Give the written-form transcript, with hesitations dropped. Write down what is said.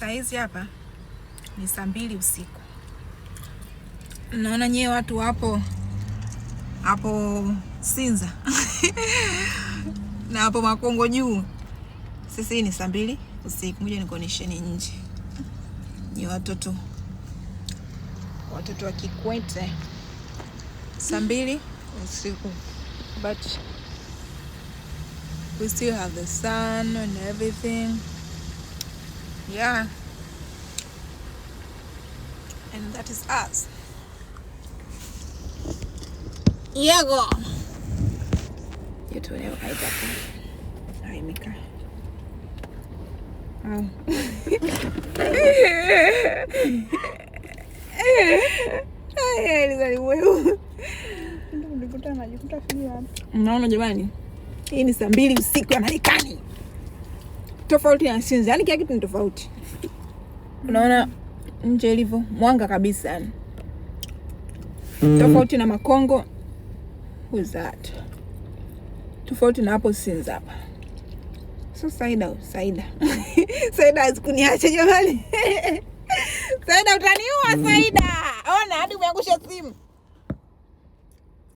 Saa hizi hapa ni saa 2 usiku. Naona nyewe watu wapo hapo Sinza na hapo Makongo juu. Sisi ni saa 2 usiku. Ngoja nikuonyesheni nje. Ni watoto wa Kikwete, saa 2 usiku, but we still have the sun and everything, yeah, and that is us. Yego yetu leo haitakaa haimekaa. Oh. Ay, Eliza ni wewe. Mnaona jamani, hii ni saa 2 usiku ya Marekani, tofauti na Sinza, yaani kila kitu ni tofauti. Unaona nje ilivyo mwanga kabisa, yani tofauti na Makongo. Who's that? Tofauti na hapo Sinza hapa. So Saida, Saida, Saida hazikuniacha jamani. Saida utaniua Saida, ona hadi umeangusha simu.